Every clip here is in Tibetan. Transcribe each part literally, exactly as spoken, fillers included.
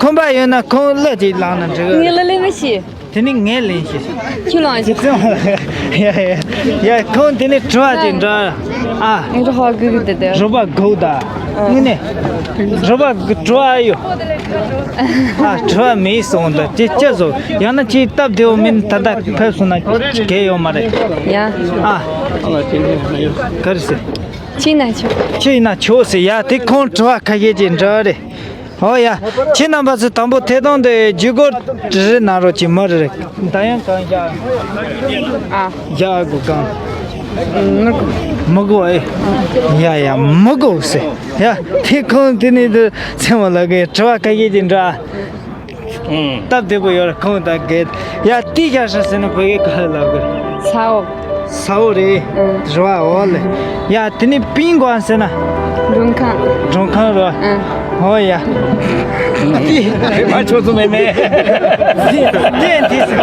ཁོམ་པ་ཡོད་ན་ཁོང་གླུ་ཅིག་བླངས་ན་འགྲིག་གི། ངས་གླུ་ལེན་མི་ཤེས། དེ་ནི་ངས་ལེན་ཤེས། ཁྱོད་ལེན་ཤེས། ཡ་ཡ་ཡ། ཁོང་དེ་ནི་དྲི་བ་ཅིག་འདྲི་ཨ། ངས་རོགས་ཧ་གོ་གི་འདུག་དེ། རོགས་པ་དགོས་ད། ཨ། ངས་ནི་རོགས་པ་དྲི་བ་ཡོད། ཨ། དྲི་བ་མེད་སོང་ད། དེ་ཅི་བཟོ། ཡང་ན་ཁྱེད་སྟབས་བདེ་བོ་མིན། ད་ལྟ་ཕེབས་སོང་ན་གལ་ཡོད་མ་རེད། ཡ། ཨ། ག་རེ་ཟེར། ཁྱེད་ན་ཆོག་ཁྱེད་ཡིན་ན་ཆོག་ཟེར་ཡ། དེ་ཁོང་དྲི་བ་ཁ་ཤས་ཅིག་འདྲི་རེད། ཨོ་ཡ། ཁྱེད་རྣམ་པ་ཚོས་དང་པོ་ཐད་གཏོང་དེ་བརྒྱུད་སྐུར་རེ་གནང་རོགས་གྱིས། མི་རེ་རེ། ད་ཡང་གང་བཞག་ཨ། བཞག་དགོས་གང་། མི་དགོས། མི་དགོས་ཨེ། ཡ་ཡ་མི་དགོས་ཟེར་ཡ། དེ་ཁོང་དེ་ནས་དེ་ཚེ་མ་ལགས་ཀྱིས་དྲི་བ་ཁ་ཤས་ཅིག་འདྲི། སྟབས་བདེ་པོ་ཡོད་རེད། ཁོང་དང་འགལ། ཡ། ཏི་ཤ་ཧྲི་ཟེར་ན་བོད་སྐད་ག་རེ་ལབ་དགོས་རེད། ས་འོག་ས་འོག་རེད། ཨང་། རེད་བ། འོ་ལེ། ཡ། དེ་ནི་པིང་གོ་ཟེར་ན། མགྲོན་ཁང་། མགྲོན་ཁང་རེད་བ། ཨང་། འོ་ཡ། ཏི། རེད་མ་ཆོག་ཚོ་མེ་མེ། ཏན་ཏི་ཟེར།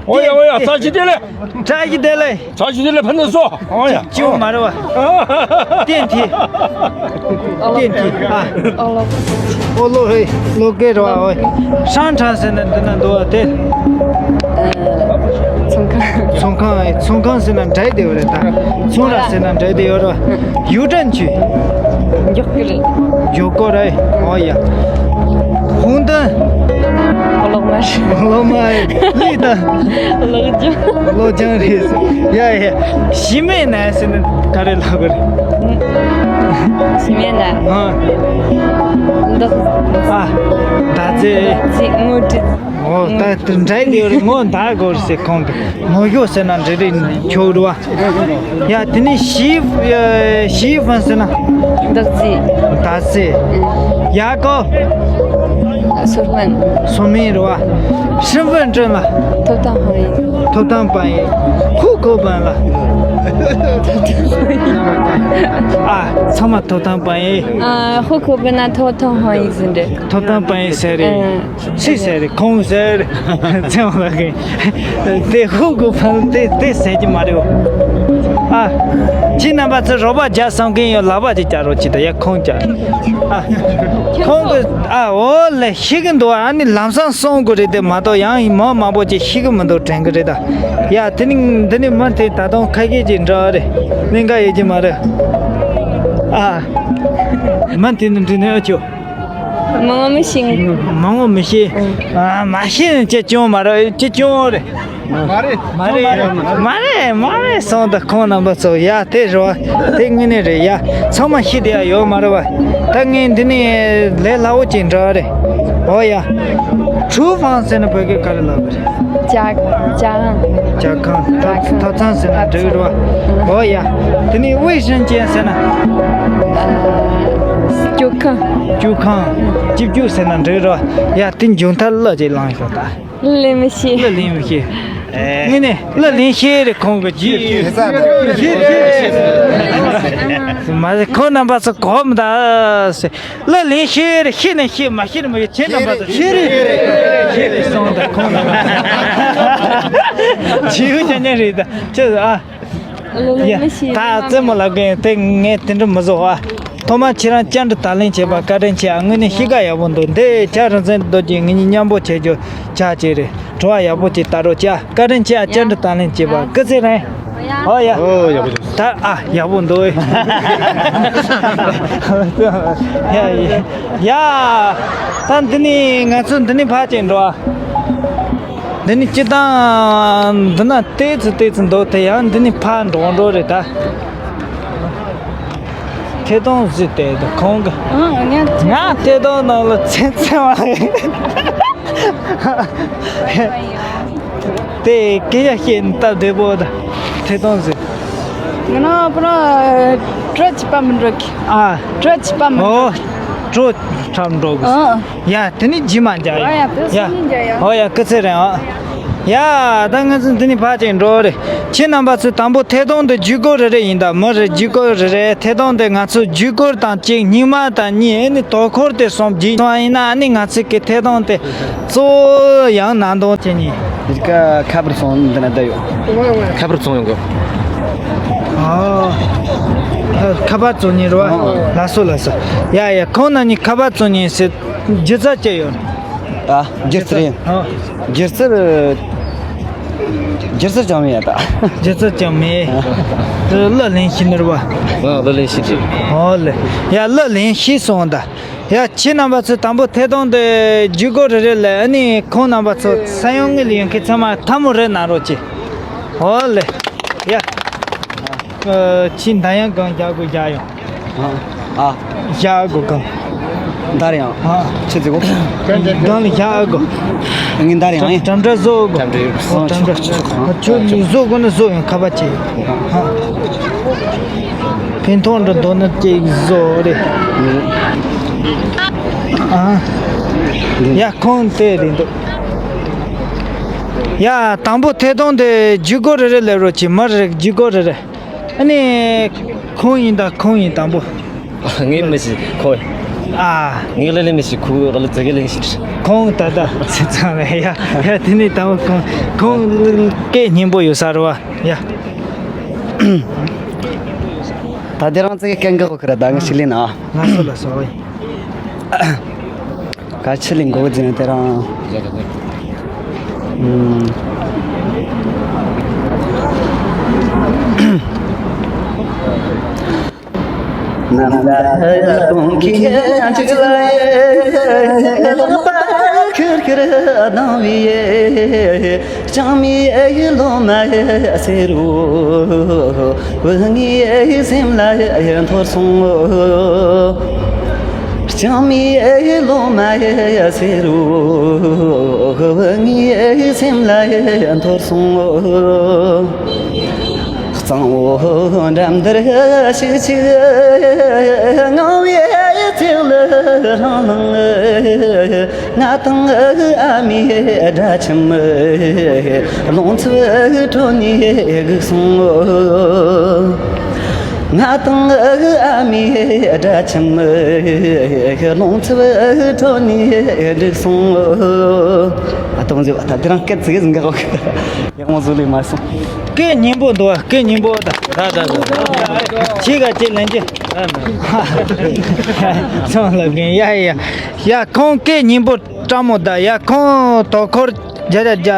འོ་ཡ་འོ་ཡ། བཀྲ་ཤིས་བདེ་ལེགས། བཀྲ་ཤིས་བདེ་ལེགས། བཀྲ་ཤིས་བདེ་ལེགས། ཕན་ཚུན་གསོ། འོ་ཡ། ཅིའུ་མ་རེད་བ། ཏན་ཏི། ཏན་ཏི། ཨ། ཨོ་ལོ། ཨོ་ལོ་ཧེ། ལོ་ཀེ་རེད་བ། ཨོ། ཧྲང་ཁྲང་ཟེར་ན་འདི་ན་འདུག་བ་དེ། ཚོང་ཁང་། ཚོང་ཁང་། ཚོང་ཁང་ཟེར་ན་འདྲ་བདེ་བ་རེད་ད། ཚོང་ར་ཟེར་ན་འདྲ་བདེ་ཡོད་རེད་བ། ཡུ་ཀྲན་ཆུ། མགྱོགས་ཀྱི་རེད། མགྱོགས་ཀྱི་རེད། ཨོ་ཡ། ཧུང་ཏན། གློག་དམར། གློག་དམར། ལི་ཏན། གློག་ལྗང་། གློག་ལྗང་རེད། ཡ་ཡ། ཞི་མེད་ན་ཟེར་ན་ག་རེ་ལབ་དགོས་རེད། ཞི་མེད་ན། ཨ། འདག་ཨ། འདག་རྫས། རྫས། ངོ་སྤྲོད། ཨོ། ད་དེ་འདྲ་ཡོད་རེད། ངོ་འདག་དགོས་རེད་ཟེར། ཁོང་གིས་ངོ་ཞོ་ཟེར་ན་འདྲ་རེད། ཆོག་རེད་བ། ཡ། དེ་ནས་ཞི། ཞི་ཧྥན་ཟེར་ན། འདག་རྫས། འདག་རྫས། ཡ་ཀོ། སོར་མན། སོར་མན་རེད་བ། ཧྲིན་ཧྥན་ཀྲེན་ལ། ཐོབ་ཐང་ཧང་ཡིན། ཐོབ་ཐང་པང་ཡིན། ཧུ་ཁོ་པན་ལ། ཐོབ་ཐང་ཧང་ཡིན། ཨ། ཚང་མ་ཐོབ་ཐང་པང་ཡིན། ཨ། ཧུ་ཁོ་པན་ན་ཐོབ་ཐང་ཧང་ཡིན་ཟེར་འདྲ། ཐོབ་ཐང་པང་ཡིན་ཟེར་རེད། ཨ། སུས་ཟེར་རེད། ཁོང་ཟེར་རེད། ཚེ་དབང་ལགས་ཀྱིས། དེ་ཧུ་གུ་ཕན་དེ་དེ་ཟེར་གྱི་མ་རེད། ཨ། ཁྱེད་རྣམ་པ་ཚོས་རོགས་པ་རྒྱག་བསམ་མཁན་ཡོད། ལག་པ་ཅིག་བརྐྱང་རོགས་གྱིས་ད། ཡ། ཁོང་བརྐྱང་། ཨ། ཁོང་གིས། ཨ། འོ་ལེ། ཤེས་ཀྱི་འདུག་ཨ་ནི་ལམ་སང་གསུང་དགོས་རེད་དེ་མ་གཏོགས་ཡང་མི་མང་པོ་ཅིག་ཤེས་ཀྱི་མི་འདུག་དྲན་གྱི་རེད་ད། ཡ། དེ་ནི་འདི་ནི་མི་དེ་ད་དུང་ཁ་ཤས་ཅིག་འདྲི་བ་རེད། གནད་འགག་ཡོད་ཀྱི་མ་རེད། ཨ། མི་དེ་ནི་འདྲི་ནས་ཨ་ཅོ། མང་བོ་མི་ཤེས། མང་བོ་མི་ཤེས། ཨ། མ་ཤེས་ནི་ཅི་སྐྱོན་མ་རེད། ཅི་སྐྱོན་རེད། མ་རེད། མ་རེད། མ་རེད། མ་རེད་སོང་ད། ཁོང་རྣམ་པ་ཚོ། ཡ། དེ་རེད་བ། དེ་དངོས་གནས་རེད་ཡ། ཚང་མ་ཤེས་བསྡད་ཡ་ཡོད་མ་རེད་བ། ད་ངས་འདི་ནས་ལས་སླ་བོ་ཅིག་འདྲི་བ་རེད། འོ་ཡ། ཁྲུའུ་ཧྥང་ཟེར་ན་བོད་སྐད་ག་རེ་ལབ་པ་རེད། ཇ། ཇ་ཁང་། ཇ་ཁང་། ཐབ། ཐབ་ཚང་ཟེར་ན་འགྲིག་རེད་བ། འོ་ཡ། དེ་ནས་ཝེ་ཧྲན་ཅན་ཟེར་ན། སྤྱོད་ཁང་། སྤྱོད་ཁང་། སྤྱི་སྤྱོད་ཟེར་ན་འགྲིག་རེད་བ། ཡ། དེ་མཇུག་མཐར་གླུ་ཅིག་བླངས་ཤོག་ད། གླུ་ལེན་མི་ཤེས། གླུ་ལེན་མི་ཤེས། ངས་ནས་གླུ་ལེན་ཤེས་རེད། ཁོང་གི་རྗེས། མ་རེད། ཁོང་རྣམ་པ་ཚོ་གོ་མི་ད་ཟེར། གླུ་ལེན་ཤེས་རེད། ཤེས་ནས་ཤེས། མ་ཤེས་ནས་མ་ཤེས། ཁྱེད་རྣམ་པ་ཚོ་ཤེས་རེད། ཤེས་རེད་སོང་ད། ཁོང་རྣམ་པ་ཚོ་བྱིའུ་ཅན་ཅན་རེད་ད། ཁྱེད་ཨ། གླུ་ལེན་མི་ཤེས། ད་རྩེད་མོ་ལབ་མཁན་དེ་ངས་དེ་འདྲ་མི་བཟོ་བ། ཐོག་མར་ཁྱེད་རང་བཅར་འདྲི་དང་ལེན་བྱས་པ་བཀའ་དྲིན་ཆེ། ཨ། དངོས་གནས་གཤིས་ཀ་ཡག་པོ་འདུག་འདི་ཆ་རང་བཙན་རྡོ་རྗེ་ངེད་གཉིས་མཉམ་པོ་བྱེད་རྒྱུ་ཆགས་ཀྱི་རེད། བྲོ་བ་ཡག་པོ་ཅིག་ལྟ་རོགས་བྱ། བཀའ་དྲིན་ཆེ། ཨ། བཅར་འདྲི་དང་ལེན་བྱས་པ་སྐུ་ཚེ་རིང་། ཨོ་ཡ། ཨོ་ཡག་པོ་འདུག་ད། ཨ། ཡག་པོ་འདུག་ཡ་ཡ། ད་འདི་ནས་ང་ཚོ་འདི་ནས་ཕར་ཅིག་འགྲོ་ཨ། འདི་ནས་སྤྱིར་བཏང་འདི་ན་ཏོག་ཙམ་ཏོག་ཙམ་འདུག་དེ་ཡང་འདི་ནས་ཕར་འགྲོ་འགྲོ་རེད་ད། ཐད་གཏོང་བཟོས་ཏེ་ད་ཁོང་གི། ཨང་། ང་ཐད་གཏོང་ནང་ལ་ཚན་ཚན་བ་རེད། དེ་སྐད་ཆ་བཤད་ནས་སྟབས་བདེ་པོ་ད། ཐད་གཏོང་བཟོས། ང་ནི་པ་ར་དྲོད་ཆིབས་པ་མི་འགྲོ་གི། ཨ། དྲོད་ཆིབས་པ་མི་འགྲོ། ཨོ། དྲོད་ཁྲབ་འགྲོ་གི། ཨ། ཡ། དེ་ནི་རྗེས་མ་མཇལ་ཡ། ཨོ་ཡ། དེ་ཡ། སང་ཉིན་མཇལ་ཡ། ཨོ་ཡ། སྐུ་ཚེ་རིང་ཨ། ཡ། ད་ང་ཚོ་འདི་ནས་ཕར་ཅིག་འགྲོ་རེད། ཁྱེད་རྣམ་པ་ཚོས་དང་པོ་ཐད་གཏོང་འདི་བརྒྱུད་སྐུར་རེ་རེ་ཡིན་ད། མི་རེ་བརྒྱུད་སྐུར་རེ་རེ། ཐད་གཏོང་འདི་ང་ཚོ་བརྒྱུད་སྐུར་དང་གཅིག་སྙིགས་མ་དང་གཉིས། ཨ་ནི་དོ་ཁུར་དེ་གསུམ་བརྒྱུད་སོང་ཡིན་ན། ཨ་ནི་ང་ཚོ་གི་ཐད་གཏོང་དེ་གཙོ་བོ་ཡང་ནང་དོན་བྱེད་ཉིན། ཡིར་ཀ་ཁ་པར་སོང་འདི་ན་བསྡད་ཡོད། ཁ་པར་སོང་ཡོང་གི། ཨོ། ཁ་པར་བཙུགས་ནི་རེད་བ། ལགས་སོ་ལགས་སོ། ཡ་ཡ། ཁོང་རྣམ་གཉིས་ཁ་པར་བཙུགས་ནི་ཟེར། སྒྱུ་རྩལ་ཅི་ཡོད། ཨ། སྒྱུ་རྩལ། ཨ། སྒྱུ་རྩལ། སྒྱུ་རྩལ་ཅང་མེད་ཡ་ད། སྒྱུ་རྩལ་ཅང་མེད། ཨ། གླུ་ལེན་ཤེས་ནི་རེད་བ། ཨ། གླུ་ལེན་ཤེས་ཀྱི། ཨོ་ལེ། ཡ། གླུ་ལེན་ཤེས་སོང་ད། ཡ། ཁྱེད་རྣམ་པ་ཚོས་དང་པོ་ཐད་གཏོང་དེ་བརྒྱུད་སྐོར་རེ་རེ་ལ། ཨ་ནི་ཁོང་རྣམ་པ་ཚོ་ས་ཡོམ་དངུལ་ཡོད་མཁན་ཚང་མ་ཐལ་མོ་རེ་གནང་རོགས་གྱིས། ཨོ་ལེ། ཡ། ཁྱེད་མདའ་ཡང་གང་རྒྱག་དགོས་རྒྱག་ཡོང་། ཨ། ཨ། བཞག་དགོས་གང་། མདའ་ཡང་། ཨ། ཆི་ཟིག་གོ། གང་ལ་བཞག་དགོས། ངའི་མདའ་ཡང་ཡིན། འགྲམ་འགྲམ་བཟོ་དགོས། འགྲམ་འགྲམ། ཨོ། འགྲམ་འགྲམ། ཁྱོད་ནི་བཟོ་དགོས་ན་བཟོ་ཡང་ཁ་པར་བྱེད། ཨ། ཕན་ཐོགས་འདྲ་འདོད་ན་ཅིག་བཟོ་རེད། ཨ། ཡ། ཁོང་དེ་རེད་འདུག། ཡ། དང་པོ་ཐད་གཏོང་དེ་བརྒྱུད་སྐོར་རེ་རེ་ལབ་རོགས་གྱིས། མི་རེ་རེ་བརྒྱུད་སྐོར་རེ་རེ། ཨ་ནི། ཁོང་ཡིན་ད། ཁོང་ཡིན་དང་པོ། ངས་མི་ཤེས་ཁོ། ཨ། ངས་ལས་ལས་མི་ཤེས་ཁོ་ལ་ཙི་གེ་ལས་ཤེས། ཁོང་ད་ད་ཚེ་ཚང་རེད་ཡ། ཡ། དེ་ནས་དང་པོ་ཁོང་། ཁོང་སྐད་སྙན་པོ་ཡོད་ས་རེད་བ་ཡ། ད་དེ་རང་ཙི་གེ་སྐད་འགག་གོ་ཁ་ར། ད་ངས་ཤེས་ལེ་ན། ང་ཚོ་ལ་སོ་ཡིན། ག་ཆི་ལིང་གོ་ཟིན་དེ་རང་། ཨུམ། ནམ་ཟླ་གུང་གི་ཡང་ཅིག་ལ་ཡེ། ལོག་པ་ཁིར་ཁིར་སྣང་བའི་ཡེ། ལྕང་མའི་ལོ་མ་ཟེར་རོ། བུ་ངའི་སེམས་ལ་འཐོར་སོང་ངོ་། ལྕང་མའི་ལོ་མ་ཟེར་རོ། བུ་ངའི་སེམས་ལ་འཐོར་སོང་ངོ་། གཙང་བོ་འགྲམ་དུར་ཞིག་ཅིག། ངང་བའི་ཚེ་ལ་རང་སྣང་། ང་དང་ཨ་མའི་དགྲ་ཁྱིམ། རླུང་འཚུབ་ཁྲོད་ནས་སྒུག་སོང་། ང་དང་ཨ་མའི་དགྲ་ཁྱིམ། རླུང་འཚུབ་ཁྲོད་ནས་སྒུག་སོང་། ཨ། དང་ཟེར་བ་ད་དེ་རང་སྐད་ཙི་གེ་ཟིག་འགག་གོ། ཡག་མོ་བཟོ་ལེ་མ་སོང་། སྐད་སྙན་པོ་འདུག་བ། སྐད་སྙན་པོ་ད། ད་ད་ད། ཁྱེད་ཀ་ཅི་ལན་ཅི། ཚང་ལ་གིན། ཡ་ཡ་ཡ། ཁོང་སྐད་སྙན་པོ་སྤྲང་མོ་ད། ཡ། ཁོང་དོ་ཁོར་བརྒྱ་ཆ་བརྒྱ།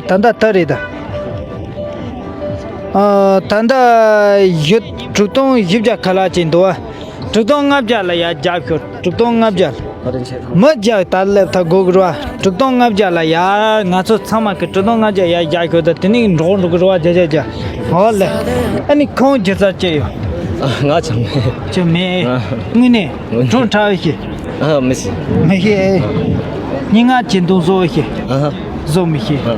ད་ད་ད་རེད་ད། ཨ། ད་ད་ཡོད། དྲུག་སྟོང་བཞི་བརྒྱ་ཁ་ལག་ཅིག་འདུག་བ། དྲུག་སྟོང་ལྔ་བརྒྱ་ལ་ཡར་རྒྱབ་ཤོག། དྲུག་སྟོང་ལྔ་བརྒྱ་ལ། མི་བརྒྱ་ད་སླེབས་ཐག་དགོས་གི་རེད་བ། དྲུག་སྟོང་ལྔ་བརྒྱ་ལ་ཡར། ང་ཚོ་ཚང་མ་གི་དྲུག་སྟོང་ལྔ་བརྒྱ་ཡར་རྒྱག་ཤོག་ད། དེ་ནས་འགྲོ་འགྲོ་གི་རེད་བ། བརྒྱ་ཆ་བརྒྱ། ཨོ་ལེ། ཨ་ནི་ཁོང་སྒྱུ་རྩལ་ཅི་ཡོད། ཨ། ང་ཅང་མེད། ཅི་མེད། ཨ། དངོས་གནས། དངོས་གནས། བྲོ་འཁྲབ་ཤེས། ཨ། མི་ཤེས། མི་ཤེས། སྙན་ངག་གཅིག་མདུང་བཟོ་ཤེས། ཨ། བཟོ་མི་ཤེས། ཨ།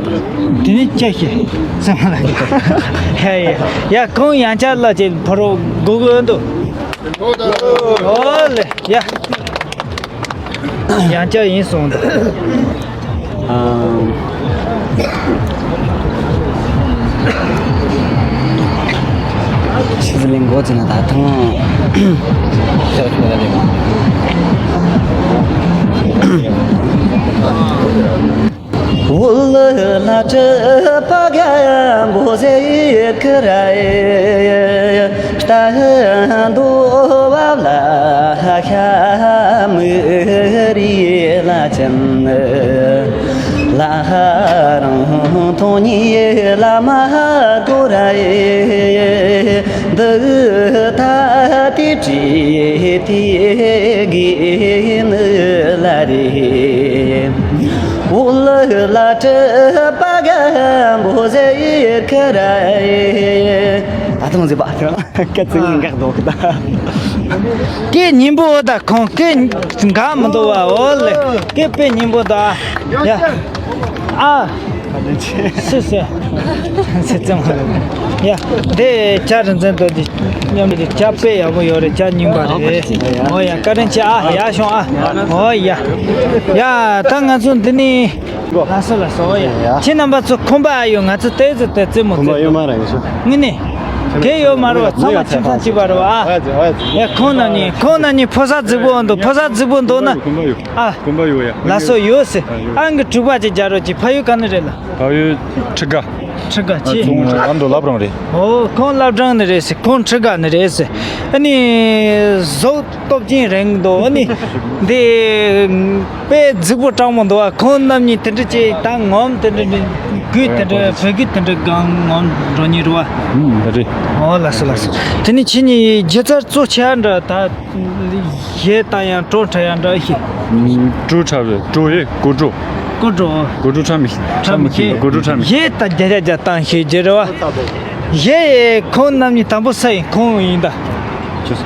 དེ་ནས་སྐྱ་ཤེས། སེམས་ལ། ཡ་ཡ་ཡ། ཁོང་ཡང་བསྐྱར་ལ་ཅིག་ཕ་རོ་དགོས་གི་འདུག། ཨོ་ལེ། ཡ། ཡང་བསྐྱར་ཡིན་སོང་ད། ཨམ། ཆི་ཟིག་ལེན་དགོས་ཟེར་ན་ད་ཐང་། བོད་ལ་གྲུ་པ་རྒན་པོ་ཟེར་གི་ར། ལྟ་འདོད་བ་ལ་ཤ་མི་རིགས་ལ་ཅན། ལ་རང་དོན་གཉིས་ལ་མ་གོ་ར། འདི་ལྟ་དེ་བྲིས་དེ་དགོས་ནི་ལ་རེ། འོ་ལ་ལ་གྲུ་པ་རྒན་པོ་ཟེར་གི་ར། ད་དུང་ཟེར་བ་དེ་སྐད་ཅིག་འགག་འདུག་ད། སྐད་སྙན་པོ་ད། ཁོང་སྐད་འགག་མི་འདུག་བ། འོ་ལེ། སྐད་དཔེ་སྙན་པོ་ད། ཡ། ཨ། སུ་སུ། སུ་ཙམ་ཧ་ལམ། ཡ། དེ་ཇ་རིན་ཆེན་དོ་དེ་མཉམ་དུ་ཇ་དཔེ་ཡག་པོ་ཡོད་རེད། ཇ་རྙིང་པ་རེད། འོ་ཡ། བཀའ་དྲིན་ཆེ་ཨ། ཡར་ཤོག་ཨ། འོ་ཡ། ཡ། ད་ང་ཚོ་འདི་ནས། ལགས་སོ་ལགས་སོ། འོ་ཡ། ཁྱེད་རྣམ་པ་ཚོ་ཁོམ་པ་ཨ་ཡོད། ང་ཚོ་ཏོག་ཙམ་ཏོག་ཙམ་མོ་ཁོམ་པ་ཡོད་མ་རེད་ང་ཚོ། དངོས་གནས། དེ་ཡོད་མ་རེད་བ། ཚང་མ་ཁྱིམ་ཚང་གཅིག་པ་རེད་བ་ཨ། ཡ། ཁོང་རྣམ་གཉིས། ཁོང་རྣམ་གཉིས་ཕོ་གསར་རྫིག་པོ་འདུག། ཕོ་གསར་རྫིག་པོ་འདུག་ན། ཁོམ་པ་ཡོད། ཨ། ཁོམ་པ་ཡོད་ཡ། ལགས་སོ་ཡོད་ཟེར། ཨ་ཡོད། ཨང་གི་དྲུག་པ་ཅིག་རྒྱག་རོགས་གྱིས། ཕ་ཡུལ་ག་ནས་རེད་ལགས། ཕ་ཡུལ་ཁྲི་དགའ། ཁྲི་ག་ཆེ། ཨ་མདོ་བླ་བྲང་རེད། ཨོ། ཁོང་བླ་བྲང་ནས་རེད་ཟེར། ཁོང་ཁྲི་ག་ནས་རེད་ཟེར། ཨ་ནི་གཟུགས་སྟོབས་ཅན་རིང་འདུག་ཨ་ནི་འདི་དཔེ་རྫིག་པོ་སྤྲང་མོ་འདུག་ཨ། ཁོང་རྣམ་གཉིས་དེ་འདྲ་ཅིག་ད་ངོམ་དེ་འདྲ་འདི་དགོས། དེ་འདྲ་བོད་སྐད་དེ་འདྲ་གང་ངོམ་འགྲོ་ཉེ་རུ་བ། ཨུམ། རེད། ཨོ་ལགས་སོ་ལགས་སོ། དེ་ནི་ཁྱེད་གཉིས་སྒྱུ་རྩལ་གཙོ་ཆེ་འདྲ་ད། གཞས་ད་ཡང་བྲོ་འཁྲབ་ཡང་འདྲ་ཞིག་བྲོ་འཁྲབ་རེད། བྲོ་ཡེ་གོ་བྲོ། གོ་བྲོ། གོ་བྲོ་འཁྲབ་མི་ཤེས། འཁྲབ་མི་ཤེས། གོ་བྲོ་འཁྲབ་མི་ཤེས། གཞས་ད་རྒྱ་རྒྱ་རྒྱ་བཏང་ཤེས་རྒྱུ་རེད་བ། གཞས་ཁོང་རྣམ་གཉིས་དང་པོ་ས་ཡིན་ཁོང་ཡིན་ད། ཆི་ཟེར།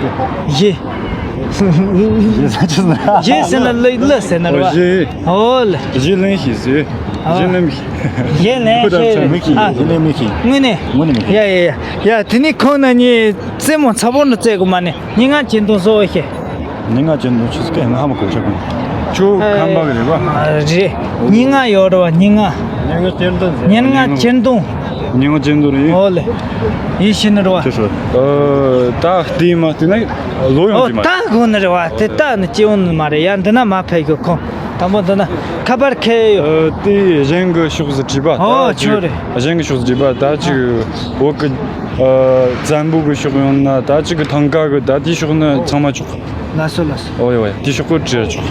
གཞས། གཞས་ཟེར་ན་གླུ་གླུ་ཟེར་ན་རེད་བ། གཞས། ཨོ་ལེ། གཞས་ལེན་ཤེས་ཟེར། གཞས་ལེན་མི་ཤེས། གཞས་ལེན་ཤེས། མི་ཤེས། ཨ། གཞས་ལེན་མི་ཤེས། དངོས་གནས། དངོས་གནས་མི་ཤེས། ཡ་ཡ་ཡ་ཡ། དེ་ནི་ཁོང་རྣམ་གཉིས་རྩེད་མོ་ཚ་པོ་འདྲ་རྩེད་དགོས་མ་ནི། སྙན་ངག་སྤྱི་དོན་སོགས་ཤེས། སྙན་ངག་སྤྱི་དོན་ཆུ་ཚོད་ང་ཧ་མ་གོ་ཆོག་གི་ཁྱོད་ཁམས་པ་གི་རེད་པ། རེད། སྙན་ངག་ཡོད་རེད་བ། སྙན་ངག་སྙན་ངག་སྤྱི་དོན་ཟེར། སྙན་ངག་སྤྱི་དོན། སྙན་ངག་སྤྱི་དོན་རེད། ཨོ་ལེ། ཡིད་ཤེས་ནི་རེད་བ། ཁྱོད་ཤོད། ཨ། ད་བལྟས་མ་བལྟས་ན་ལོ་ཡོང་གི་མ་རེད། ཨོ། ད་གོ་ནི་རེད་བ། དེ་ད་ནི་སྐྱེ་བོ་ནི་མ་རེད་ཡ། འདི་ན་མ་ཕེབས་གི་ཁོང་། དང་པོ་འདི་ན་ཁ་པར་ཁེལ་ཡོད། ཨ། དེ་གཞན་གི་ཕྱོགས་སུ་བྲིས་པ། ཨོ། ད་ཅིག་ཁྱོད་རེད། གཞན་གི་ཕྱོགས་སུ་བྲིས་པ། ད་ཅིག་བོད་གི། ཨ། བཙན་པོ་གི་ཕྱོགས་ཡོང་ན། ད་ཅིག་གི་ཐང་ག་གི། ད་དེའི་ཕྱོགས་ནི་ཚང་མ་ཆོག་ལགས་སོ་ལགས་སོ། ཨོ་ཡ་ཨོ་ཡ། དེའི་ཕྱོགས་གི་བྲིས་ཆོག་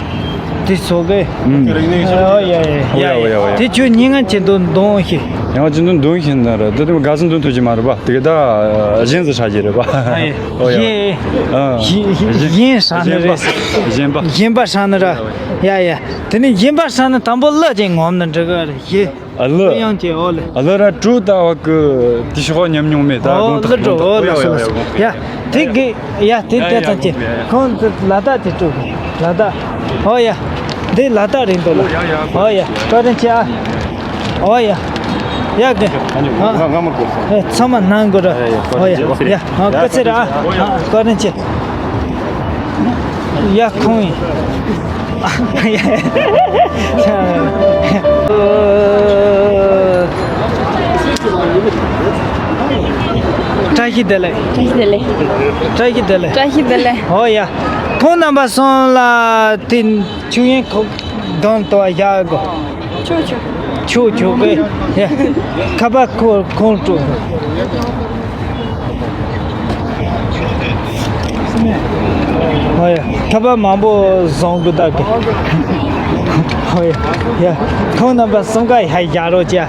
དེ་ཚོ་གི། ཨུམ། ཨོ་ཡ་ཡ་ཡ་ཡ། ཨོ་ཡ་ཨོ་ཡ་ཨོ་ཡ། དེ་ཁྱོད་སྙན་ངག་སྤྱི་དོན་འདོན་ཤེས། སྙན་ངག་སྤྱི་དོན་འདོན་ཤེས་ན་ར། དེ་དེ་དགའ་སེམས་འདོན་ཐུབ་ཀྱི་མ་རེད་པ། དེ་གི་ད་གཞན་ཟིག་ཧྲ་གི་རེད་པ། ཨ་ཡ། ཨོ་ཡ། གཞན། ཨ། གཞན་གཞན་ཧྲ་ནི་རེད། གཞན་པ། གཞན་པ་ཧྲ་ནི་ར། ཡ་ཡ། དེ་ནི་གཞན་པ་ཧྲ་ནི་དང་པོ་གླུ་ཅིག་ངོམ་ནི་འགྲིག་གི་རེད། གཞས། ཨ་ལི། དབྱངས་ཅན། ཨོ་ལེ། ཨ་ལི་ར་ཀྲུ་ད་བ་གི་དེ་ཤོག་ཉམས་མྱོང་མེད། ད་ཨོ་དགོངས་དག་ལི་ཀྲུ། དགོངས་དག་ཨོ་ལགས་སོ་ལགས་སོ། ཡ། དེ་གི་ཡ། དེ་དེ་ཙམ་གྱིས་ཁོང་ལ་དྭགས་དེ་ཀྲུ་གི་ལ་དྭགས། ཨོ་ཡ། འདི་ལ་དྭགས་རེད་འདུག་ལ། ཨོ་ཡ། བཀའ་དྲིན་ཆེ་ཨ། ཨོ་ཡ། ཡ་གི། ང་ང་མ་གོ། ཨེ། ཚང་མ་གནང་དགོས་ར། ཨོ་ཡ། ཡ། ཨ། བཀའ་དྲིན་ཆེ་ར་ཨ། བཀའ་དྲིན་ཆེ། ཡ། ཁོང་ཡིན། བཀྲ་ཤིས་བདེ་ལེགས། བཀྲ་ཤིས་བདེ་ལེགས། བཀྲ་ཤིས་བདེ་ལེགས། བཀྲ་ཤིས་བདེ་ལེགས། ཨོ་ཡ། ཁོང་རྣམ་པ་གསུམ་ལ་དེ་ཆུ་ཡན་ཁོག་གདོང་དུ་བཞག་གོ། ཆོག་ཆོག་ཆོག་ཆོག་གི། ཡ། ཁ་པར་ཁོ་ཁོང་སྤྲོད་གོ། ཨོ་ཡ། ཁ་པར་མང་པོ་བཟང་གི་ད་གི། ཨོ་ཡ། ཡ། ཁོང་རྣམ་པ་གསུམ་ཀ་ཡ་བཞག་རོགས་བྱ།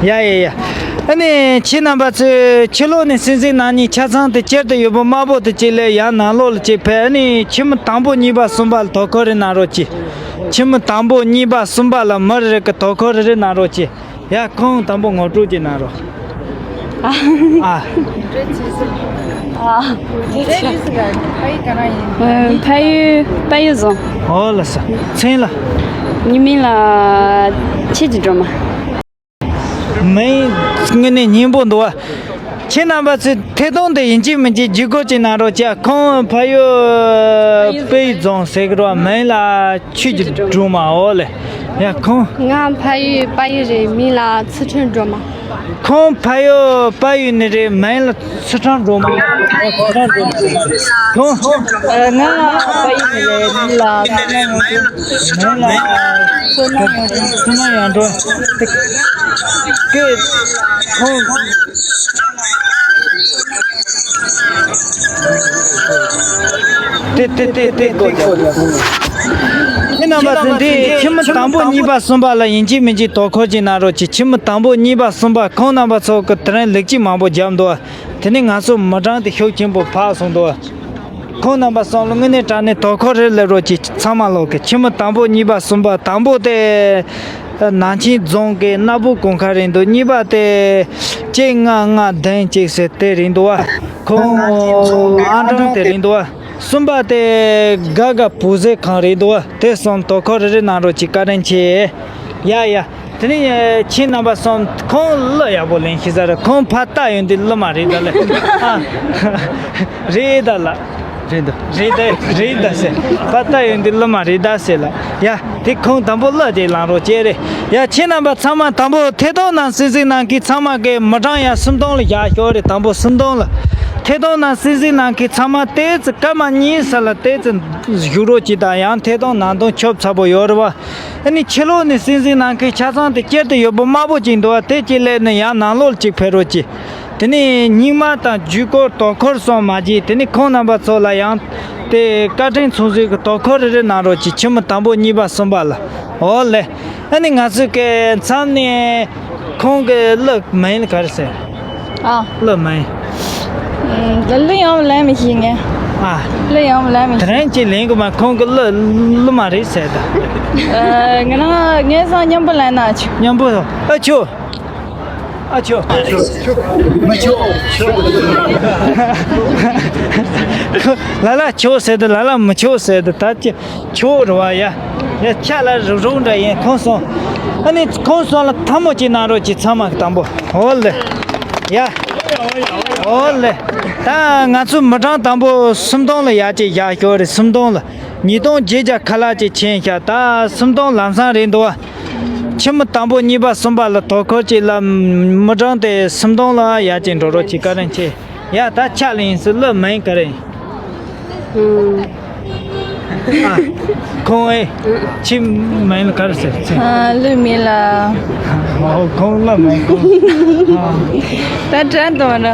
ཡ་ཡ་ཡ། ཨ་ནི་ཁྱེད་རྣམ་པ་ཚོས་ཕྱི་ལོགས་ནས་སྲིད་འཛིན་ནང་ནས་ཆ་ཚང་དེ་སྤྱིར་དུ་ཡོད་པོ་དམར་པོ་དེ་གཅིག་ལས་ཡང་ནང་ལོགས་ལ་གཅིག་ཕེབས། ཨ་ནི་ཁྱིམ་དང་པོ་གཉིས་པ་གསུམ་པ་ལ་དོ་ཁུར་རེ་གནང་རོགས་གྱིས། ཁྱིམ་དང་པོ་གཉིས་པ་གསུམ་པ་ལ་མི་རེ་རེ་གི་དོ་ཁུར་རེ་རེ་གནང་རོགས་གྱིས། ཡ། ཁོང་དང་པོ་ངོ་སྤྲོད་ཅིག་གནང་རོགས། ཨ། ཨ། ཨ། ཕ་ཡུལ་ཕ་ཡུལ་བཟང་། ཨོ་ལགས་སོ། མཚན་ལ། ངའི་མིང་ལ་ཆོས་ཀྱི་སྒྲོལ་མ། མིང་དངོས་གནས་སྙན་པོ་འདུག་བ། ཁྱེད་རྣམ་པ་ཚོས་ཐད་གཏོང་དེ་ཡིན་གཅིག་མིན་གཅིག་བརྒྱུད་སྐུར་ཅིག་གནང་རོགས་བྱ། ཁོང་ཕ་ཡུལ་དཔལ་ཡུལ་རྫོང་ཟེར་གི་རེད་བ། མིང་ལ་ཆོས་ཀྱི་སྒྲོལ་མ། འོ་ལེ། ཡ། ཁོང་། ང་ཕ་ཡུལ་དཔལ་ཡུལ་རེད། མིང་ལ་ཚུལ་ཁྲིམས་སྒྲོལ་མ། ཁོང་ཕ་ཡུལ་དཔལ་ཡུལ་ནས་རེད། མིང་ལ་ཚུལ་ཁྲིམས་སྒྲོལ་མ། ཁོང་། ཨ། ང་དཔལ་ཡུལ་ནས་རེད། མིང་ལ། མིང་ལ་བསོད་ནམས་དབྱངས་སྒྲོན། བསོད་ནམས་དབྱངས་སྒྲོན། ཁོང་། ཏེ་ཏེ་ཏེ་ཏེ། ཁྱེད་རྣམ་པ་ཚོས་འདི་ཁྱིམ་དང་པོ་གཉིས་པ་གསུམ་པ་ལ་ཡིན་གཅིག་མིན་གཅིག་དོ་ཁུར་ཅིག་གནང་རོགས་གྱིས། ཁྱིམ་དང་པོ་གཉིས་པ་གསུམ་པ་ཁོང་རྣམ་པ་ཚོ་གི་དེ་རིང་ལེགས་སྐྱེས་མང་པོ་བརྒྱབ་འདུག་དེ་ནས་ང་ཚོ་མི་གྲངས་དེ་ཤུགས་ཆེན་པོ་འཕར་སོང་འདུག་ཁོང་རྣམ་པ་གསུམ་ལ་དངོས་གནས་དྲང་གནས་དོ་ཁུར་རེ་སླེབས་རོགས་གྱིས། ཚང་མ་ལོག་གི། ཁྱིམ་དང་པོ་གཉིས་པ་གསུམ་པ། དང་པོ་དེ་ནང་ཆེན་རྫོང་གི་སྣ་བུག་གོང་ཁ་རེད་འདུག་གཉིས་པ་དེ་གཅིག་ལྔ་ལྔ་བདུན་གཅིག་ཟེར་དེ་རེད་འདུག་བ། ཁོང་ཨང་གྲངས་དེ་རེད་འདུག་བ། གསུམ་པ་དེ་དགའ་དགའ་བུ་ཟེར་ཁང་རེད་འདུག་བ། དེ་གསུམ་དོ་ཁུར་རེ་རེ་གནང་རོགས་གྱིས། བཀའ་དྲིན་ཆེ། ཡ་ཡ། དེ་ནས་ཁྱེད་རྣམ་པ་གསུམ། ཁོང་གླུ་ཡག་པོ་ལེན་ཤེས་ས་རེད། ཁོང་ཕ་རྟ་ཡོད་འདི་གླུ་མ་རེད་ད་ལེ། ཨ། རེད་ད་ལ། རེད་ད། རེད་ད། རེད་ད་ཟེར། ཕ་རྟ་ཡོད་འདི་གླུ་མ་རེད་ད་ཟེར་ལ། ཡ། དེ་ཁོང་དང་པོ་གླུ་དེ་བླངས་རོགས་བྱེད་རེད། ཡ། ཁྱེད་རྣམ་པ་ཚང་མ་དང་པོ་ཐད་གཏོང་ནང་གཟིགས་གཟིགས་གནང་མཁན་ཚང་མ་གི་མི་གྲངས་ཡ་སུམ་སྟོང་ལ་བཞག་ཤོག་རེད། དང་པོ་སུམ་སྟོང་ལ། ཐད་གཏོང་ནང་གསན་གཟིགས་གནང་མཁན་ཚང་མ་ཏོག་ཙམ་སྐར་མ་གཉིས་ཙམ་ལ་ཏོག་ཙམ་བཞུགས་རོགས་གྱིས་དང་། ཡང་ཐད་གཏོང་ནང་དོན་ཆོབ་ཚ་པོ་ཡོད་རེད་བ། ཨ་ནི་ཕྱི་ལོགས་ནས་གསན་གཟིགས་གནང་མཁན་ཆ་ཚང་དེ་སྐྱེལ་དུ་ཡོད་པོ་དམའ་པོ་ཅིག་འདུག་བ། དེ་གཅིག་སླེབས་ནས་ཡང་ནང་ལོགས་ཅིག་ཕེབས་རོགས་གྱིས། དེ་ནས་རྙིང་མ་དང་ཇུས་འགོད་དོ་ཁུར་སོགས་མ་བརྗེད། དེ་ནས་ཁོང་རྣམ་པ་ཚོ་ལ་ཡང་དེ་བཀའ་དྲིན་མཚུངས་གཟིགས་ཀྱི་དོ་ཁུར་རེ་རེ་གནང་རོགས་གྱིས། ཕྱི་མི་དང་པོ་གཉིས་པ་གསུམ་པ་ལ། འོ་ལེ། ཨ་ནི་ང་ཚོས་ཀྱི་མཚམས་ནས་ཁོང་གི་གླུ་མིང་ལ་ག་རེ་ཟེར། ཨ། གླུ་མིང་། ཨ། གླུ་ཡང་ལེན་མི་ཤེས་ངས། ཨ། གླུ་ཡང་ལེན་མི་ཤེས། དེ་རིང་ཅིག་ལེན་དགོས་མ། ཁོང་གི་གླུ་གླུ་མ་རེད་ཟེར་ད། ཨ། ང་རང་ངའི་སང་མཉམ་པོ་ལེན་ན་ཆོག་མཉམ་པོ། ཨ་ཆོག་ཨ་ཆོག་མི་ཆོག་ལ་ལ་ཆོག་ཟེར་དུས་ལ་ལ་མི་ཆོག་ཟེར་དུས། ད་ཅི་ཆོག་རེད་བ། ཡ་ཡ། ཆ་ལ་རུབ་རུབ་འདྲ་ཡིན། ཁོང་སོང་། ཨ་ནི་ཁོང་སོང་ལ་ཐལ་མོ་ཅིག་གནང་རོགས་གྱིས། ཚང་མ་དང་པོ། འོ་ལེ། ཡ། འོ་ལེ། ད་ང་ཚོ་མི་གྲངས་དང་པོ་སུམ་སྟོང་ལ་ཡར་ཅིག་བཞག་ཞོར་རེད། སུམ་སྟོང་ལ། ཉིས་སྟོང་བརྒྱད་བརྒྱ་ཁ་ལག་ཅིག་ཕྱིན་ཤག་ད་སུམ་སྟོང་ལམ་སང་རེད་འདུག་བ། ཕྱི་མི་དང་པོ་གཉིས་པ་གསུམ་པ་ལ་དོ་ཁུར་ཅིག་ལ། མི་གྲངས་དེ་སུམ་སྟོང་ལ་ཡར་ཅིག་འགྲོ་རོགས་གྱིས། བཀའ་དྲིན་ཆེ། ཡ། ད་ཆ་ལ་ཡིན་ཟེར། གླུ་མིང་ག་རེ་ཡིན། ཨ། ཁོང་ཨེ། ཁྱི་མིང་ལ་ག་རེ་ཟེར། ཨ། གླུ་མིང་ལ། ཨོ། ཁོང་གླུ་མིང་ཁོང་། ཨ། ད་དྲན་ཐོབ་མ་འགྲོ།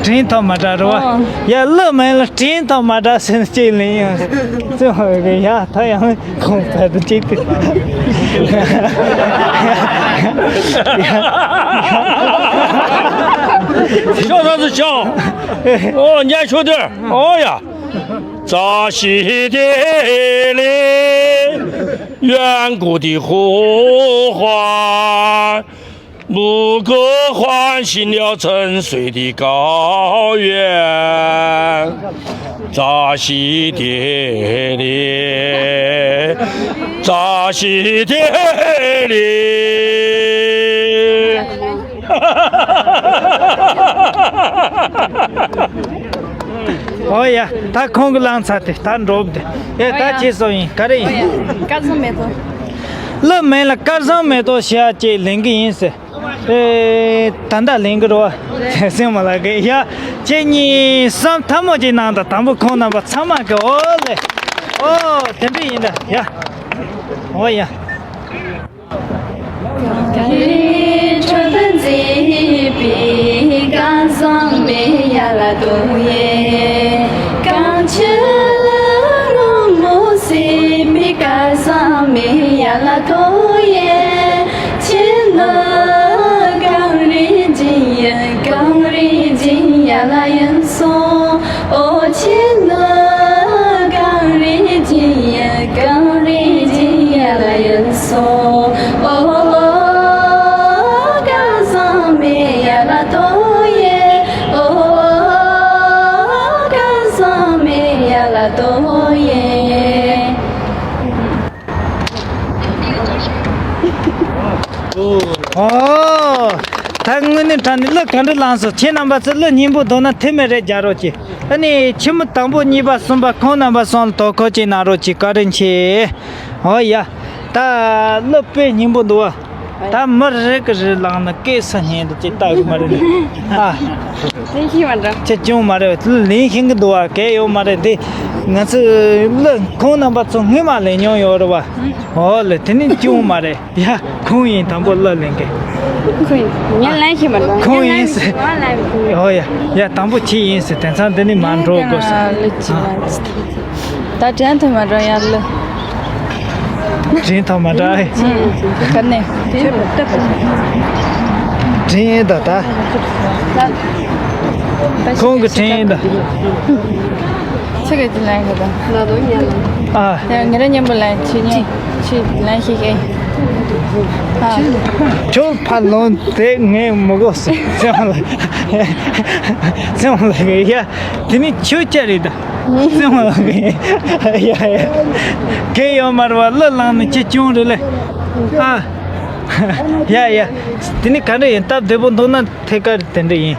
དྲན་ཐོབ་མ་འགྲོ་རེད་བ། ཨོ། ཡ། གླུ་མིང་ལ་དྲན་ཐོབ་མ་འགྲོ་ཟེར་ཅིག་ལེན་ཡང་། ཙི་ཧོ་གི་ཡ། ད་ཡང་ཁོང་ཕལ་དུ་ཅིག་ཏུ། ཤོག་ས་སུ་ཤོག་ཨོ། ཉ་ཤོག་དུ། ཨོ་ཡ། བཀྲ་ཤིས་བདེ་ལེགས། 远古的呼唤，牧歌唤醒了沉睡的高原。扎西爹爹，扎西爹爹。 ཨོ་ཡ། ད་ཁོང་གི་ལང་ཚ་དེ་ད་འགྲོ་བ་དེ། ཨེ། ད་ཁྱེད་སོང་ཡིན། ག་རེ་ཡིན། སྐལ་བཟང་མེ་ཏོག་གླུ་མིང་ལ་སྐལ་བཟང་མེ་ཏོག་ཞེས་ཅིག་ལེན་གི་ཡིན་ཟེར། ཨེ། ད་ད་ལེན་གི་རོ། སེམས་མ་ལ་གི་ཡ། ཁྱེད་གཉིས་བསམ་ཐལ་མོ་ཅིག་གནང་དང་། དང་པོ་ཁོང་རྣམ་པ་ཚང་མ་གི། ཨོ་ལེ། ཨོ། དེ་འདྲ་ཡིན་ད་ཡ། ཨོ་ཡ། ཨོ། ད་དངོས་གནས་དྲང་གནས་གླུ་ག་འདྲ་བླངས་སོང་། ཁྱེད་རྣམ་པ་ཚོ་གླུ་སྙན་པོ་འདུག་ན་ཐེ་མེ་རེ་རྒྱག་རོགས་གྱིས། ཨ་ནི་ཁྱི་མོ་དང་པོ་གཉིས་པ་གསུམ་པ་ཁོང་རྣམ་པ་ཚོ་ལ་དོ་ཁུར་ཅིག་གནང་རོགས་གྱིས། བཀའ་དྲིན་ཆེ། ཨོ་ཡ། ད་གླུ་དཔེ་སྙན་པོ་འདུག་བ། ད་མི་རེ་གི་རེ་བླངས་ན་སྐད་ས་སྙན་དུ་ཅིག་ལྟ་གི་མ་རེད། ཨ། ལེན་ཤེས་མ་འདྲ། ཁྱེད་ཅུང་མ་རེད། གླུ་ལེན་ཤེས་གི་འདུག་བ། གལ་ཡོད་མ་རེད་དེ། ང་ཚོས་གླུ་ཁོང་རྣམ་པ་ཚོ་སྔོན་མ་ལེན་མྱོང་ཡོད་རེད་བ། ཨོ་ལེ། དེ་ནི་ཅུང་མ་རེད། ཡ། ཁོང་ཡིན་དང་པོ་གླུ་ལེན་མཁན། ཁོང་ཡིན། ངས་ལེན་ཤེས་མ་འདུག་ཁོང་ཡིན་ཟེར། ཨོ་ཡ། ཡ། དང་པོ་ཁྱེད་ཡིན་ཟེར། དེང་སང་འདི་ནི་མ་འགྲོ་དགོས་ཟེར། ད་དྲན་ཐུབ་མ་འགྲོ་ཡ་གླུ། དྲན་ཐུབ་མ་འགྲོ་ཨེ། ག་ནས། དྲན་ད་ད། ཁོང་གི་དྲན་ད། ཁྱེད་ཀྱིས་ཅི་ལེན་གི་དང་། ཨ། ཡང་ངེད་རང་མཉམ་པོ་ལེན། ཁྱེད་གཉིས་ཁྱེད་ལེན་ཤེས་ཀྱི། ཨ། ཁྱོད་ཕར་ལོངས་ཏེ་ངས་མི་དགོས་སེམས་ལ། སེམས་ལ་གི་ཡ། དེ་ནི་ཁྱོད་སྐྱ་རེད་ད། སེམས་ལ་གི་ཡ་ཡ། གལ་ཡོད་མ་རེད་བ། གླུ་བླངས་ནས་ཁྱེད་ཅུང་རེད་ལེ། ཨ། ཡ་ཡ། དེ་ནི་ག་འདྲ་ཡིན། སྟབས་བདེ་པོ་འདུག་ན་ཐད་ཀར་དེ་འདྲ་ཡིན།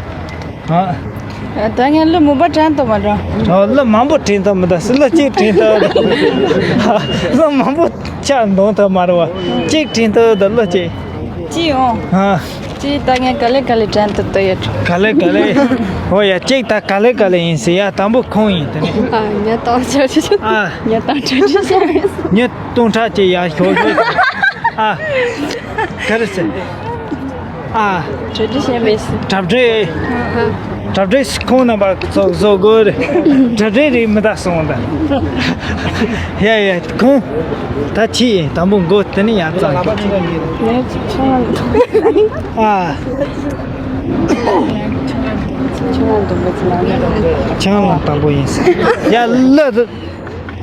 ཨ། ད་ངས་གླུ་མང་པོ་དྲན་ཐུབ་མ་འགྲོ། ཨོ། གླུ་མང་པོ་དྲན་ཐུབ་མི་འདུག་ཟེར། གླུ་གཅིག་དྲན་ཐུབ་འདུག་གླུ་མང་པོ་ཆ་འདོན་ཐུབ་མ་རེད་བ། གཅིག་དྲན་ཐུབ་འདུག་གླུ་གཅིག་གཅིག་ཨོ། ཨ། ཅི་ད་ངས་ག་ལེ་ག་ལེ་དྲན་དུ་ལྟོས་ཡོད། ག་ལེ་ག་ལེ། ཨོ་ཡ་གཅིག་ད་ག་ལེ་ག་ལེ་ཡིན་ཟེར་ཡ། དང་པོ་ཁོང་ཡིན་དེ་ནི། ཨ་ཉ་དང་ཆ་ཆ་ཆ། ཨ་ཉ་དང་ཆ་ཆ་ཆ། ཉ་སྟོང་ཕྲག་གཅིག་ཡ་ཞོག་ཞོག། ཨ་ག་རེ་ཟེར། ཨ་གྲ་སྒྲིག་བྱས་མེད་ཟེར། གྲ་སྒྲིག་ཨ་ཧ། གྲ་སྒྲིག་ཁོང་རྣམ་པ་ཚོ་བཟོ་དགོས་རེད། གྲ་སྒྲིག་རེད་མི་ད་སོང་ད། ཡ་ཡ་ཁོང་ད་ཕྱི་ཡིན། དང་པོ་མགོ་དེ་ནི་ཡར་བརྩམས། ངས་ཆང་ཨ། ཆང་དང་པོ་ཚོ་ལ་ཆང་ལ་དང་པོ་ཡིན་ཟེར། ཡ་ལ་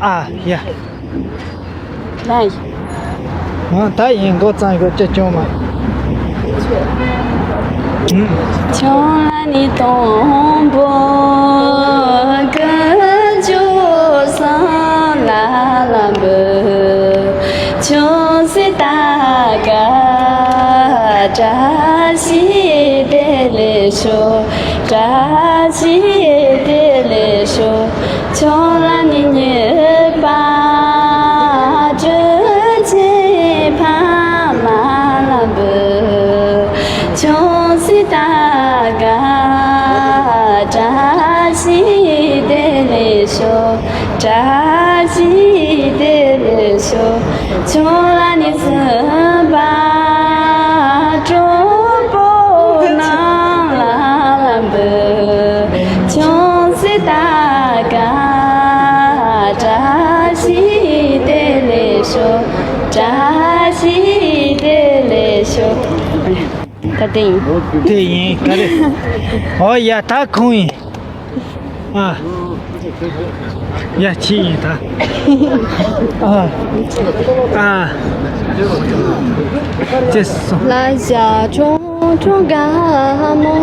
ཨ་ཡ། ལ་ཡིན། ཨ་ད་ཡིན། མགོ་བརྩམས་ཡོད་ཅི་ཅུང་མ། ཆང་ལ་ནི་དང་པོ་ཀུན་སྤྱོད་བཟང་ལ་ལ་འབུལ། ཆུང་སྲིད་ད་ག་བཀྲ་ཤིས་བདེ་ལེགས་ཤོག། བཀྲ་ཤིས་བདེ་ལེགས་ཤོག། ཆུང་ལ་ནི་སྙིགས་པ་སྤྲོད་ཅིང་ཕ་མ་ལ་འབུལ། ཆུང་སྲིད་ད་ག་བཀྲ་ཤིས་བདེ་ལེགས་ཤོག། བཀྲ་ཤིས་བདེ་ལེགས་ཤོག། ཆུང་ལ་ནི་སྲིད་པ་སྤྲང་པོ་རྣམས་ལ་འབུལ། ཆུང་སྲིད་ད་ག་བཀྲ་ཤིས་བདེ་ལེགས་ཤོག། བཀྲ་ཤིས་བདེ་ལེགས་ཤོག། ད་དེ་ཡིན། དེ་ཡིན་ག་རེ། ཨོ་ཡ་ད་ཁོང་ཡིན། ཨ། ཡ་ཕྱི་ཡིན་ད། ཨ། ཨ། ཅེས་སོ། ལ་ཞག་ཁྲུང་ཁྲུང་དགའ་མོ།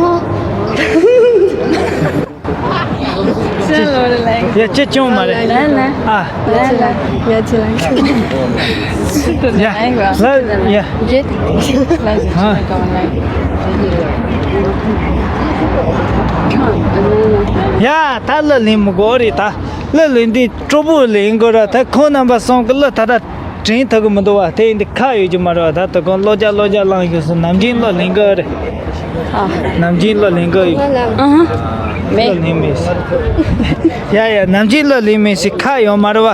ཡ་ཅི་ཅུང་མ་རེད། ལན་ལན། ཨ། ལན་ལན། ཡ་ཅི་ལན། ཡ་ལ་ཡ། ཡ། ཨ། ཡ་ད་གླུ་ལེན་མི་དགོས་རེད་ད། གླུ་ལེན་དུས་སྤྲོ་པོ་ལེན་དགོས་ར། ད་ཁོང་རྣམ་པ་གསུམ་གི་གླུ་ད་ད། དྲན་ཐུབ་ཀྱི་མི་འདུག་བ། དེ་འདི་ཁ་ཡོད་ཀྱི་མ་རེད་བ། ད་དུ་གང་ལོ་བརྒྱ་ལོ་བརྒྱ་བླངས་ཡོད་སོང་། ནམ་རྒྱུན་གླུ་ལེན་གི་རེད། ཨ། ནམ་རྒྱུན་གླུ་ལེན་གི་ཡོད། ཨ་ཧ། མེད། གླུ་ལེན་མེད་ཟེར། ཡ་ཡ་ནམ་རྒྱུན་གླུ་ལེན་མེད་ཟེར་ཁ་ཡོད་མ་རེད་བ།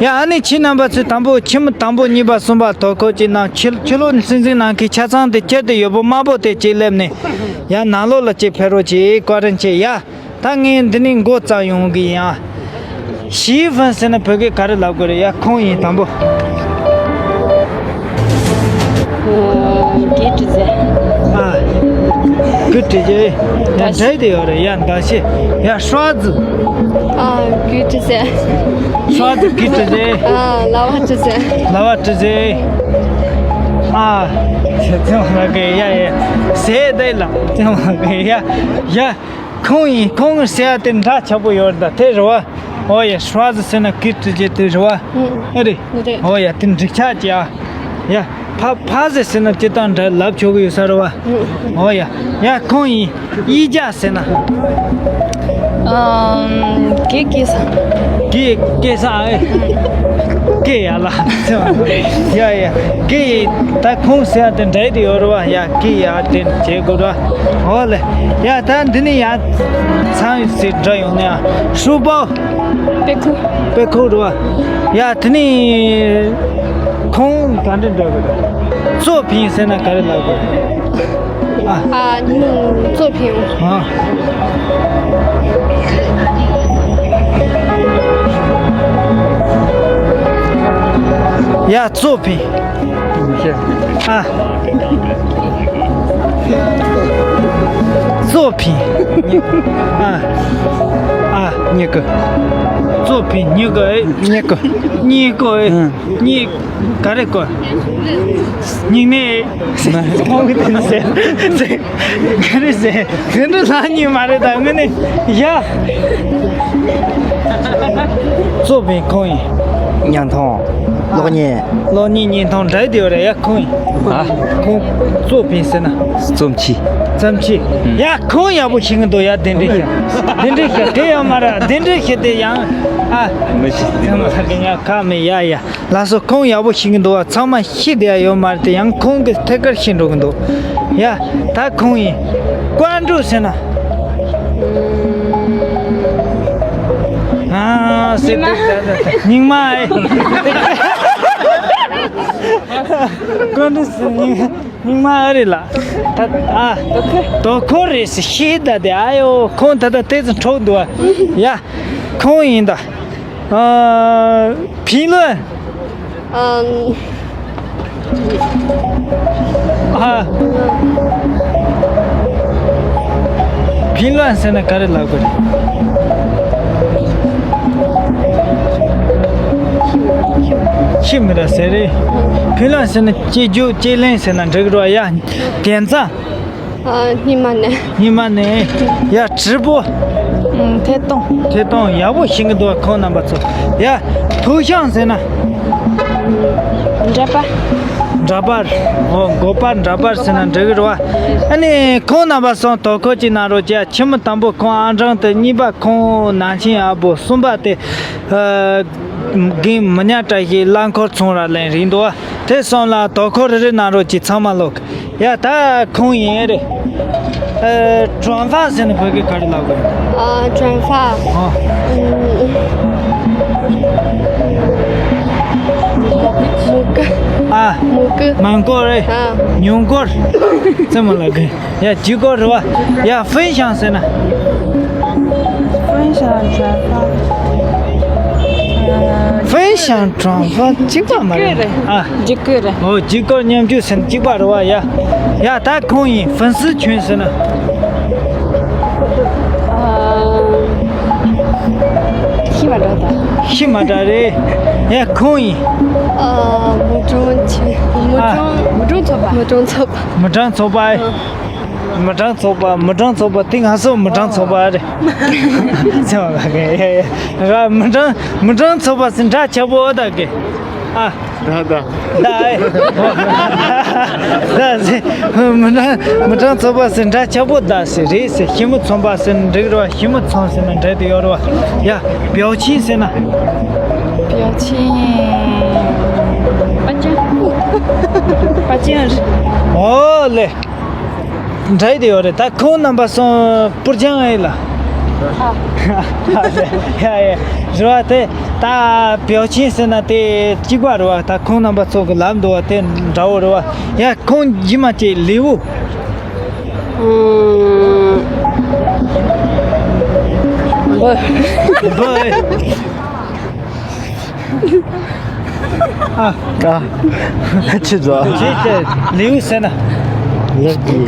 ཡ་ཨ་ནི་ཁྱེད་རྣམ་པ་ཚོས་དང་པོ་ཁྱིམ་དང་པོ་གཉིས་པ་གསུམ་པ་དོ་ཁོ་ཅིག་ནང་ཕྱི་ཕྱི་ལོགས་སྲིད་འཛིན་ནང་གི་ཆ་ཚང་དེ་ཁྱེར་ཏེ་ཡོད་པོ་དམར་པོ་དེ་ཅིག་སླེབས་ནས། ཡ་ནང་ལོགས་ལ་ཅིག་ཕེབས་རོགས་ཅིག་བཀའ་དྲིན་ཆེ་ཡ། ད་ངས་འདི་ནས་མགོ་བརྩམས་ཡོང་གི་ཡིན་ཨ། ཞི་ཧྥན་ཟེར་ན་བོད་སྐད་ག་རེ་ལབ་དགོས་རེད་ཡ། ཁོང་ཡིན་དང་པོ། ཨ། གི་ཀྲི་ཟེར། ཨ། གི་ཀྲི་ཟེར། ཡ་འདྲ་དེ་ཡོད་རེད་ཡ། འདྲ་ཤེས་ཡ། ཧྲ་ཙི། ཨ། གི་ཀྲི་ཟེར། ཧྲ་ཙི་གི་ཀྲི་ཟེར། ཨ། ལ་བ་ཀྲི་ཟེར། ལ་བ་ཀྲི་ཟེར། ཨ། ཚེ་ཚེ་མ་གི་ཡ་ཡ། ཟེར་དེ་ལ་ཚེ་མ་གི་ཡ་ཡ། ཁོང་ཡིན། ཁོང་གི་ཟེར་ཡ་དེ་འདྲ་ཆགས་པོ་ཡོད་རེད་ད། དེ་རེད་བ། ཨོ་ཡ་ཧྲ་ཙི་ཟེར་ན་གི་ཀྲི་ཟེར་དེ་རེད་བ། ཨེ་རེད། རེད། ཨོ་ཡ་དེ་འགྲིག་ཆགས་ཀྱི་ཨ། ཡ་ཕ་ཕ་ཟེར་ཟེར་ན་སྤྱིར་བཏང་འདྲ་ལབ་ཆོག་གི་ཡོད་ས་རེད་བ། ཨོ་ཡ་ཡ་ཁོང་ཡིན། ཡི་ཇ་ཟེར་ན། ཨམ། གི་ཀི་ས། གི་ཀི་ས་ཨེ། ཀི་ཡ་ལ། ཡ་ཡ། གི་ཡི་ད་ཁོང་ཟེར་ཡ་དེ་འདྲ་དེ་ཡོད་རེད་བ། ཡ་གི་ཡ་དེ་བྱེད་དགོས་རེད་བ། ཨོ་ལེ། ཡ་ད་འདི་ནི་ཡ། ཚང་ཡོད་སྲིད་འདྲ་ཡོང་ནས་ཨ། ཧྲུའུ་པའོ། པེ་ཁུ། པེ་ཁུ་རེད་བ། ཡ་དེ་ནི། ཁོང་ག་འདྲ་འདྲ་གི་རེད། ཙོ་ཕིང་ཟེར་ན་ག་རེ་ལབ་དགོས་རེད། ཨ། ཨ། ཙོ་ཕིང་། ཨ། ཡ་ཙོ་ཕིང་། ཨ། ཙོ་ཕིང་། ཨ། ཨ། ཉི་གུ། ཙོ་ཕིང་ཉི་གུ་ཨེ། ཉི་གུ། ཉི་གུ་ཨེ། ཨ། ཉི། ག་རེ་གོ། སྙིང་ནད། ཁོང་གི་དེ་ཟེར། ག་རེ་ཟེར། དེ་འདྲ་ལྷག་ཉིན་མ་རེད་ད་ངི་ནི། ཡ། ཙོ་ཕིང་ཁོང་ཡིན། ཉང་ཐོང་། གློག་བརྙན། གློག་བརྙན་ཉིན་ཐོང་འདྲ་དེ་ཡོད་རེད་ཡ་ཁོང་ཡིན། ཨ། ཁོང་། ཙོ་ཕིང་ཟེར་ན། ཙོམ་ཆི། ཙམ་ཆི། ཡ་ཁོང་ཡག་པོ་ཤེས་གི་འདུག་ཡ། དེ་འདྲ་ཤ། དེ་འདྲ་ཤ་དེ་ཡོད་མ་རེད། དེ་འདྲ་ཤ་དེ་ཡང་། ཨ། མི་ཤེས། ཚང་མ་ཧ་གི་ཉག་ཁ་མི་ཡ་ཡ། ལགས་སོ། ཁོང་ཡག་པོ་ཤེས་ཀྱི་འདུག་བ། ཚང་མ་ཤེས་བསྡད་ཡ་ཡོད་མ་རེད་དེ། ཡང་ཁོང་གི་ཐད་ཀར་ཤེས་འགྲོ་གི་འདུག་ཡ། ད་ཁོང་ཡིན། ཀོན་ཀྲུའུ་ཟེར་ན། ཨ་ཟེར་འདུག་ད་ད་ད་རྙིང་མ་ཨེ། ཀོན་ཀྲུའུ་ཟེར་རྙིང་རྙིང་མ་ཨ་རེད་ལ། ད་ཨ། དོ་ཁོ་རེད་ཟེར་ཤེས་ད་དེ། ཨ་ཡོ། ཁོང་ད་ད་ཏོག་ཙམ་འཁྲུག་འདུག་བ། ཡ། ཁོང་ཡིན་ད། ཨ། ཕིང་ལོན། ཨམ། ཨ། ཕིང་ལོན་ཟེར་ན་ག་རེ་ལབ་དགོས་རེད། ཤི་མི་ར་ཟེར་རེད། ཕིང་ལོན་ཟེར་ན་སྐྱེ་རྒྱུ་སྐྱེ་གླིང་ཟེར་ན་འགྲིག་རོ་ཡ། དེ་ཙང་། ཨ། སྙེ་མ་ནས། སྙེ་མ་ནས། ཡ། བྲིས་པོ། ཨང་། ཐད་གཏོང་། ཐད་གཏོང་ཡག་པོ་ཤེས་ཀྱི་འདུག་ཁོང་རྣམ་པ་ཚོ། ཡ། ཕུག་ཤང་ཟེར་ན། འདྲ་པར། འདྲ་པར། འོ། འགོ་པར་འདྲ་པར་ཟེར་ན་འགྲིག་གི་རེད་བ། ཨ་ནི་ཁོང་རྣམ་པ་ཚོ་དོ་ཁུར་ཅིག་གནང་རོགས་བྱས། ཁྱི་མོ་དང་པོ་ཁོང་ཨང་གྲངས་དེ། གཉིས་པ་ཁོང་ནང་ཆེན་ཨ་བོ། གསུམ་པ་དེ། ཨ། རྒན་མི་ཉག་བཀྲ་ཤིས་རླངས་འཁོར་ཚོང་ར་ལེན་རིགས་འདུག་བ། དེ་གསུམ་ལ་དོ་ཁུར་རེ་རེ་གནང་རོགས་གྱིས། ཚང་མ་ལོག་ཡ། ད་ཁོང་ཡིན་རེད། ཨ། ཀྲོང་ཧྥ་ཟེར་ན་བོད་སྐད་ག་རེ་ལབ་དགོས། ཨ། ཀྲོང་ཧྥ། ཨ། མུ་གུ། ཨ། མུ་གུ། མང་སྐོར་རེད། ཨ། ཉུང་སྐོར། ཙེ་མོ་ལབ་དགོས། ཡ། ཇི་སྐོར་རེད་བ། ཡ། ཧྥུན་ཤང་ཟེར་ན། ཧྥུན་ཤང་ཀྲོང་ཧྥ། ཧྥུན་ཤང་ཀྲོང་ཧྥ་གཅིག་པ་མ་རེད། ཨ། ཇི་སྐོར་རེད། ཨོ། ཇི་སྐོར་མཉམ་རྒྱུག་ཟེར་ན་གཅིག་པ་རེད་བ། ཡ། ཡ། ད་ཁོང་ཡིན། ཧྥུན་སི་ཁྱོན་ཟེར་ན། ཨ། ཤི་མ་འདྲ་ད། ཤི་མ་འདྲ་རེད། ཡ། ཁོང་ཡིན། ཨ། མུ་ཀྲོང་ཆེ། མུ་ཨ། ཀྲོང་། མུ་ཀྲོང་ཚོགས་པ། མུ་ཀྲོང་ཚོགས་པ། མུ་ཀྲོང་ཚོགས་པ། ཨ། མི་གྲངས་ཚོགས་པ། མི་གྲངས་ཚོགས་པ་དེ་ང་ཚོ་མི་གྲངས་ཚོགས་པ་རེད། ཚེ་བ་ལགས་ཀྱིས། ཡ་ཡ། ར། མི་གྲངས། མི་གྲངས་ཚོགས་པ་ཟེར་འདྲ་ཆགས་པོ་ཨོ་ད་གི། ཨ། ད་ད། ད་ཨེ། ད་ཟེར། མི་གྲངས། མི་གྲངས་ཚོགས་པ་ཟེར་འདྲ་ཆགས་པོ་ད་ཟེར་རེད་ཟེར། ཞི་མོ་ཚོང་པ་ཟེར་ན་འགྲིག་རེད་བ། ཞི་མོ་ཚོང་ཟེར་ན་འགྲིག་དེ་ཡོད་རེད་བ། ཡ། པའོ་ཆིན་ཟེར་ན། པའོ་ཆིན། པ་ཅང་། པ་ཅང་། ཨོ་ལེ། འདྲ་ཡི་དེ་ཡོད་རེད། ད་ཁོང་རྣམ་པ་སོང་སྤུར་ཆང་ཨེ་ལ། ཡ་ཡ། རེད་བ། དེ་ད་པའོ་ཆིན་ཟེར་ན་དེ་གཅིག་པ་རེད་བ། ད་ཁོང་རྣམ་པ་ཚོ་གི་ལབ་འདུག་བ། དེ་འདྲ་བོ་རེད་བ། ཡ། ཁོང་རྗེས་མ་ཅིག་ལེའུ། ཨུམ། འབུ། འབུ། ཨ། ཀ་ཆི་ཛོ། ཅི་ཅི་ལེའུ་ཟེར་ན། ལག་གི།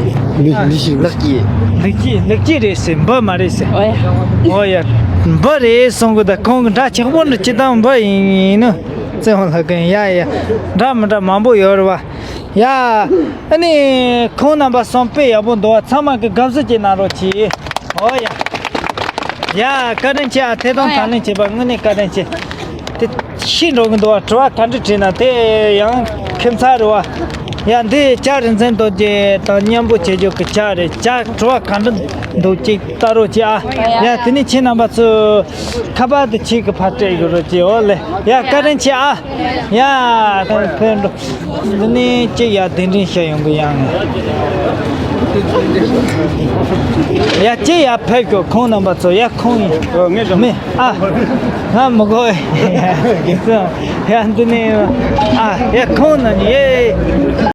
ལི་ལི་ཤི་ལག་གི། ལག་གི་ལག་གི་རེད་ཟེར། འབུ་མ་རེད་ཟེར། ཨོ་ཡ། ཨོ་ཡ། འབུ་རེད་གསུང་གི། ད་ཁོང་གི་འདྲ་ཆགས་པོ་འདྲ་ཅི་ལྟར་འབུ་ཡིན་ཡིན་ནོ། ཙེ་བ་ལགས་ཀྱིས། ཡ་ཡ། འདྲ་མི་འདྲ་མང་པོ་ཡོད་རེད་བ། ཡ། ཨ་ནི་ཁོང་རྣམ་པ་སོང་དཔེ་ཡག་པོ་འདུག་བ། ཚང་མ་གི་དགའ་བསུ་ཅིག་གནང་རོགས་གྱིས། ཨོ་ཡ། ཡ། བཀའ་དྲིན་ཆེ་ཨ། ཐད་གཏོང་དང་ལེན་བྱས་པ་དངོས་གནས་བཀའ་དྲིན་ཆེ། དེ་ཤི་འགྲོ་གི་འདུག་བ། དྲི་བ་ག་འདྲ་དྲིས་ན་དེ་ཡང་ཁྱད་མཚར་རེད་བ། ཡ། འདི་ལྕགས་རིན་ཆེན་རྡོ་རྗེ་དང་མཉམ་པོ་བྱེད་རྒྱུ་གི་ལྕགས་རེད། ལྕགས་དྲི་བ་ག་འདྲ་འདུག་ཅིག་ལྟ་རོགས་གྱིས་ཨ། ཡ། དེ་ནས་ཁྱེད་རྣམ་པ་ཚོས་ཁ་པར་དེ་ཁྱེད་ཀྱི་ཕར་སྤྲད་དགོས་རོགས་གྱིས། ཨོ་ལེ། ཡ། བཀའ་དྲིན་ཆེ་ཨ། ཡ། ཕན་ཕན་འགྲོ། འདི་ནས་ཅིག་ཡ་གདན་འདྲེན་བྱས་ཡོང་གི་ཡང་། ཡ། ཅིག་ཡ་ཕེབས་ཤོག་ཁོང་རྣམ་པ་ཚོ། ཡ། ཁོང་ཡིན། ཨོ། ངས་མི་ཨ། ང་མི་གོ། ཡ། འདི་ནས་ཨ། ཡ། ཁོང་རྣམས་ཡེ།